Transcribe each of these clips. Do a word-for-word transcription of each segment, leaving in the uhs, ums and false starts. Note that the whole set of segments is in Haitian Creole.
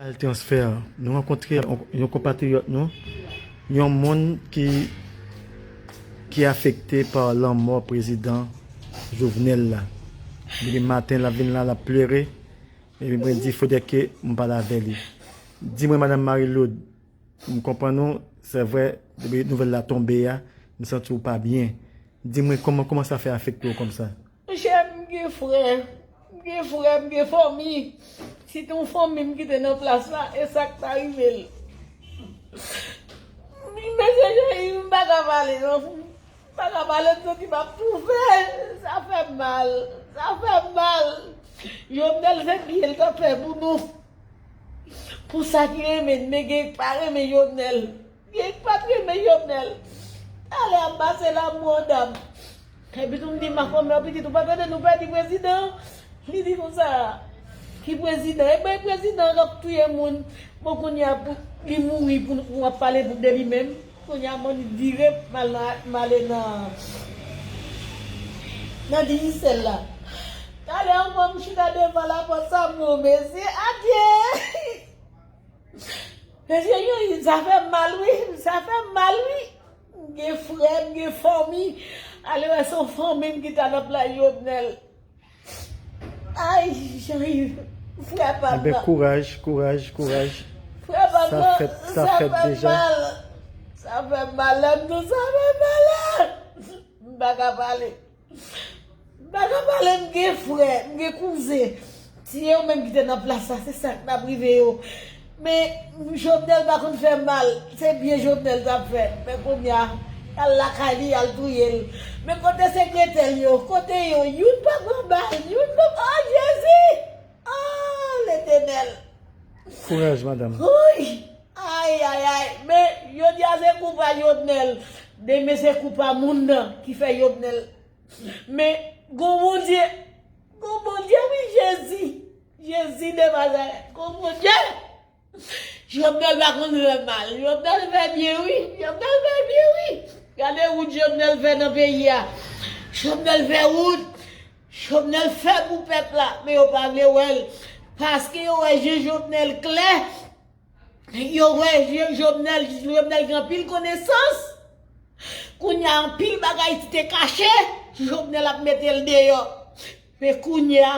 Al transfè, nou rankontre yon, yon konpatriyòt nou, yon moun ki, ki afekte pa lanmò prezidan Jovenel la. Depi maten, l ap vin la, l ap plere. Epi mwen di, fodè ke m pale avè li. Di mwen, Madanm Marie Lourdes, m konprann ou, se vre, depi nouvèl la tonbe a, m santi w pa byen. Di mwen, kòman, kòman sa fè afekte w kòmsa? Monchè, m gen frè, m gen frè, m gen fanmi. Si te yon fanmi m ki te nan plas la, e sa k ta rive l. Mesye Jean Yves, m pa ka pale non. M pa ka pale, m santi m ap toufe. Sa fè m mal. Sa fè m mal. Jovenel se byen l t ap fè pou nou. Pou sa ki renmen n, men gen k pa renmen Jovenel. Gen k pa t renmen Jovenel. Ale ap pase la mò dam. Epi tou m di m a fòme yon pitit, ou pa tande nou pèdi prezidan? Li di konsa, ki prezidan? E bay prezidan k ap touye moun. Bon, kounye a pou li mouri pou nou ap pale de li menm. Kounye a mwen li vire m al nan, m ale nan, nan Digicel la. Talè ankò m chita devan lapòt sa m di w mesi adye. Mesye Jean Yves, sa fè m mal wi, sa fè m mal wi. M gen frè, m gen fanmi. Ale wè se yon fanmi m ki ta nan plas Jovenel. Ay, Jean Yves, frè pa m nan. Enben, kouraj, kouraj, kouraj. Frè pa m nan, sa fèt deja. Sa fè m mal. Sa fè m mal, lè m di w sa fè m mal la. M pa ka pale. M pa ka pale, m gen frè, m gen kouzen. Si yo menm ki te nan plas la, se sa k t ap rive yo. Men, Jovenel pa konn fè mal. Se byen Jovenel t ap fè. Men kounye a, y al lakay li, y al touye l. Men kote sekretè l yo? Kote yo? Youn pa pran bal, youn pa, oh, Jezi! Oh, Letènèl! Kouraj, madanm. Wouy! Ay, ay, ay. Men, jodi a se kou pa Jovenel. Demen se kou pa moun nan ki fè Jovenel. Men, gon Bondye, gon Bondye wi Jezi. Jezi de Nazarèt, gon Bondye. Jovenel pa konn fè mal. Jovenel fè byen wi. Jovenel fè byen wi. Gade wout Jovenel fè nan peyi a. Jovenel fè wout. Jovenel fè pou pèp la. Men yo pa vle wè l. Paske yo wè je Jovenel klè. Yo wè je Jovenel, Jovenel gen anpil konesans. Kounye a anpil bagay ki te kache, Jovenel ap mete l deyò. Men kounye a,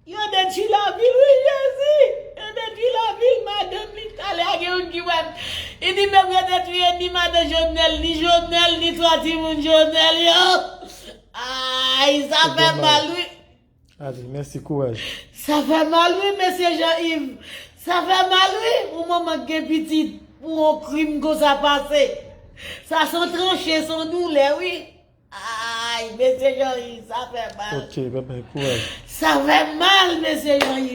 yo detwi lavi l wi Jezi. Yo detwi lavi l, madanm li. Talè a gen youn ki wè m. Li di menm yo detwi ni madan Jovenel, ni Jovenel, ni twa timoun Jovenel yo. Ay, sa fè mal wi. Ale, mèsi, kouraj. Sa fè mal wi, mesye Jean Yves. Sa fè mal wi, yon manman k gen pitit, pou yon krim konsa pase. Sa se yon tranche, se yon doulè wi. Ay, mesye Jean Yves, sa fè mal. Ok, bye bye, kouraj. Sa fè mal, mesye Jean Yves.